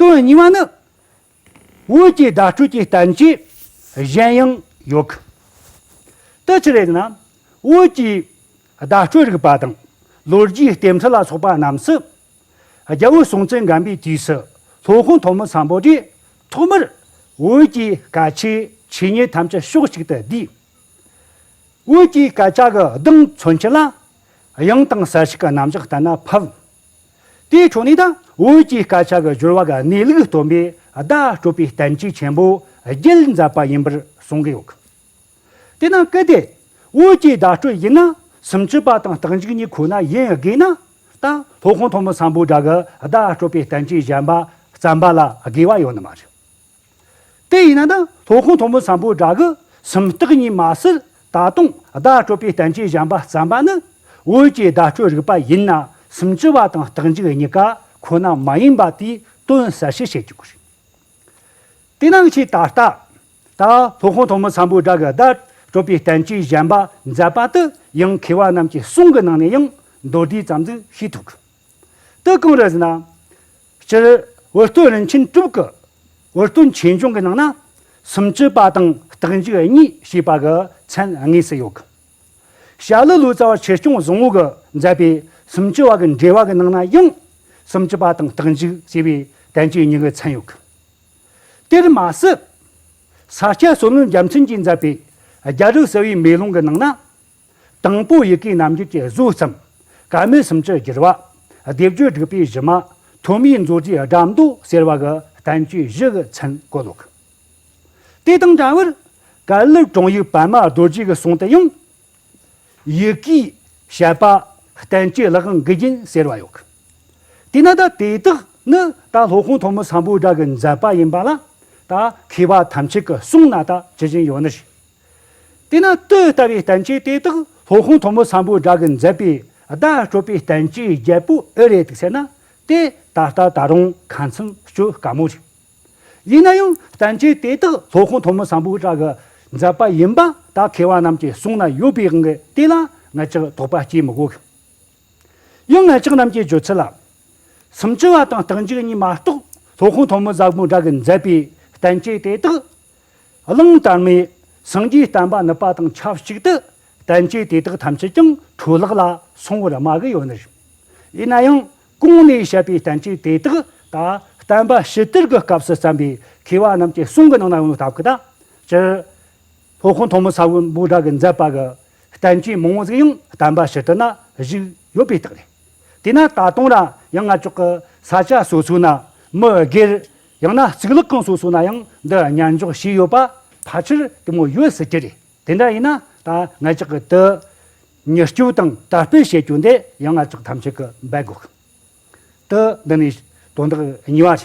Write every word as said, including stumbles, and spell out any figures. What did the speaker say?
དོན་གཉིས་པ་ནི། བོད་ཀྱི་བརྡ་སྤྲོད་ཀྱི་བསྟན་བཅོས་གཞན་ཡང་ཡོད་གི། དེ་ཅི་རེད་ན། བོད་ཀྱི་བརྡ་སྤྲོད་རིག་པ་དང་ལོ་རྒྱུས་རྟེན་འབྲེལ་ལ་སོགས་པ་རྣམས་སུ། རྒྱལ་བོ་སྲོང་བཙན་སྒམ་པོའི་དུས་སུ་སློབ་དཔོན་ཐོན་མི་སམ་བྷོ་ཊས་ཐོག་མར་བོད་ཀྱི་སྐད་ཆའི་ཆོས་ཉིད་ཐམས་ཅད་ཕྱོགས་གཅིག་ཏུ་བསྡུས། བོད་ཀྱི་སྐད་ཆ་གི་གདངས་མཚོན་ཆེད་ལ། དབྱངས་དང་གསལ་བྱེད་ཀྱི་རྣམ་གཞག་ལྟར་ན་ཕབ། དེའི་ཁྲོད་ནས་ད་བོད་ཀྱི་སྐད་ཆ་གི་སྦྱོར་བ་གི་གནས་ལུགས་སྟོན་པའི་བརྡ་སྤྲོད་པའི་བསྟན་བཅོས་ཆེན་པོ་བརྒྱད་མཛད་པ་ཡིན་པར་གསུང་གི་ཡོད། དེ་ན་གལ་ཏེ་བོད་ཀྱི་བརྡ་སྤྲོད་ཡིན་ན། སུམ་ཅུ་པ་དང་རྟགས་འཇུག་གཉིས་ཁོ་ན་ཡིན་དགོས་ན། ད་སློབ་དཔོན་ཐོན་མི་སམ་བྷོ་ཊ་གི་བརྡ་སྤྲོད་པའི་བསྟན་བཅོས་གཞན་པ་བརྩམས་པ་ལ་དགོས་པ་ཡོད་ནི་མ་རེད། དེ་ཡིན་ན་ད་སློབ་དཔོན་ཐོན་མི་སམ་བྷོ་ཊ་གིས་སུམ་རྟགས་གཉིས་མ་ཟད་ད་དུང་བརྡ་སྤྲོད་པའི་བསྟན་བཅོས་གཞན་པ་བརྩམས་པ་ནི། བོད་ཀྱི་བརྡ་སྤྲོད་རིག་པ་ཡིན་ན་སུམ་ཅུ་པ་དང་རྟགས་འཇུག་གཉིས་ཀ་ཁོ་ན་མ་ཡིན་པ་དེའི་དོན་གསལ་བཤད་བྱེད་རྒྱུ་རེད། དེ་ནང་ཆེས་ད་ལྟ། ད་སློབ་དཔོན་ཐོན་མི་སམ་བྷོ་ཊ་གིས་བརྡ་སྤྲོད་པའི་བསྟན་བཅོས་གཞན་པ་མཛད་པ་དེ་ཡང་མཁས་པ་རྣམས་ཀྱི་གསུང་གི་ནང་ནས་ཡང་མདོར་བསྡུས་ཙམ་ཟིག་ཤེས་ཐུབ། དེ་གང་རེད་ཟེར་ན། སྤྱིར་བུ་སྟོན་རིན་ཆེན་གྲུབ་ཀྱི་བུ་སྟོན་ཆོས་འབྱུང་གི་ནང་ན། སུམ་ཅུ་པ་དང་རྟགས་འཇུག་གཉིས་ཞེས་པ་གི་མཚན་དངོས་སུ་ཡོད་གི། བྱ་ཀླུ་ལོ་ཙཱ་བ་ཆོས་སྐྱོང་བཟང་པོ་གིས་མཛད་པའི་སུམ་ཅུ་པ་གི་འགྲེལ་པ་གི་ནང་ན་ཡང་། སུམ་ཅུ་པ་དང་རྟགས་འཇུག་ཅེས་པའི་བསྟན་བཅོས་གཉིས་ཀྱི་མཚན་ཡོད་གི། དེར་མ་ཟད། ས་སྐྱ་བསོད་ནམས་རྒྱལ་མཚན་གྱིས་མཛད་པའི་རྒྱལ་རབས་གསལ་བའི་མེ་ལོང་གི་ནང་ན། དང་པོ་ཡི་གེའི་རྣམ་འགྱུར་གྱི་བཟོ་ཙམ། བཀའ་མེད་སུམ་ཅུ་བསྒྱུར་བ། སྡེབ་སྦྱོར་དྲུག་པའི་གཞི་མ། ཐོན་མིའི་མཛོད་རྗེའི་སྒྲ་མདོ་ཟེར་བ་གི་བསྟན་བཅོས་བཞི་གི་མཚན་བཀོད་ཡོད་གི། དེ་དང་འདྲ་བར། ཀ་ལི་དྲུང་ཡིག་པདྨ་རྡོ་རྗེ་གི་གསུང་དུ་ཡང་། ཡི་གེའི་བཤད་པ་བསྟན་བཅོས་ལག་ལེན་དགུ་རྒྱན་ཟེར་བ་ཡོད་གི། དེས་ན་ད་དེ་དག་ནི་ད་སློབ་དཔོན་ཐོན་མི་སམ་བྷོ་ཊ་གིས་མཛད་པ་ཡིན་པ་ལ། ད་མཁས་པ་ཐམས་ཅད་ཀྱི་གསུང་ན་ད་ཇི་བཞིན་ཡོད་ནི་རེད། དེས་ན་དེ་ལྟ་བུའི་བསྟན་བཅོས་དེ་དག་སློབ་དཔོན་ཐོན་མི་སམ་བྷོ་ཊ་གིས་མཛད་པའི་བརྡ་སྤྲོད་པའི་བསྟན་བཅོས་བརྒྱད་པོ་ཨེ་རེད་འདུག་ཟེར་ན། དེ་ད་ལྟ་ད་རུང་ཁ་མཚམས་གཅོད་དཀའ་མོ་རེད། ཡིན་ན་ཡང་བསྟན་བཅོས་དེ་དག་སློབ་དཔོན་ཐོན་མི་སམ་བྷོ་ཊ་གིས་མཛད་པ་ཡིན་པ་ད་མཁས་པ་རྣམས་ཀྱི་གསུང་ན་ཡོད་པའི་དབང་གིས། དེ་ལ་ང་ཅག་དོགས་པ་སྐྱེ་མི་དགོས་གི། ཡང་ང་ཅག་རྣམས་ཀྱི་སྦྱོར་ཚུལ་ལ། སུམ་ཅུ་པ་དང་རྟགས་འཇུག་གཉིས་མ་གཏོགས་སློབ་དཔོན་ཐོན་མི་སམ་བྷོ་ཊ་གིས་མཛད་པའི་བསྟན་བཅོས་དེ་དག། གླེང་དར་མའི་སངས་རྒྱས་བསྟན་པ་ནུབ་པ་དང་ཆབས་ཅིག་ཏུ་བསྟན་བཅོས་དེ་དག་ཐམས་ཅད་ཀྱང་འཕྲོ་བརླག་ལ་སོང་བར་སྨྲ་གི་ཡོད་ནི་རེད། ཡིན་ན་ཡང་གོང་ནས་བཤད་པའི་བསྟན་བཅོས་དེ་དག་ད་བསྟན་པ་ཕྱི་དར་གྱི་སྐབས་སུ་བརྩམས་པའི་མཁས་པ་རྣམས་ཀྱི་གསུང་གི་ནང་ན་ཡོང་བའི་སྟབས་ཀྱིས། ད་སྤྱིར་སློབ་དཔོན་ཐོན་མི་སམ་བྷོ་ཊ་གིས་མཛད་པ་གི་བསྟན་བཅོས་མང་བོ་ཟིག་ཡང་བསྟན་པ་ཕྱི་དར་ན་བཞུགས་ཡོད་པའི་རྟགས་རེད། དེས་ན་ད་དུང་ར་ཡང་ང་ཅག་གི་ས་ཆ་སོ་སོ་ན་མི་སྒེར། ཡང་ན་གཙུག་ལག་ཁང་སོ་སོ་ན་ཡང་འདི་ཉར་འཇོག་བྱས་ཡོད་པ་ཕལ་ཆེར་དེ་མོ་ཡོད་སྲིད་ཀྱི་རེད། དེ་འདྲ་ཡིན་ན་ད་ང་ཅག་གིས་དེ་མྱུར་སྐྱོབ་དང་དར་སྤེལ་བྱེད་རྒྱུ་འདི་ཡང་ང་ཅག་ཐམས་ཅད་ཀྱིས་འབད་དགོས། དེ་འདི་ནས་དོན་དག་གཉིས་པ་རེད།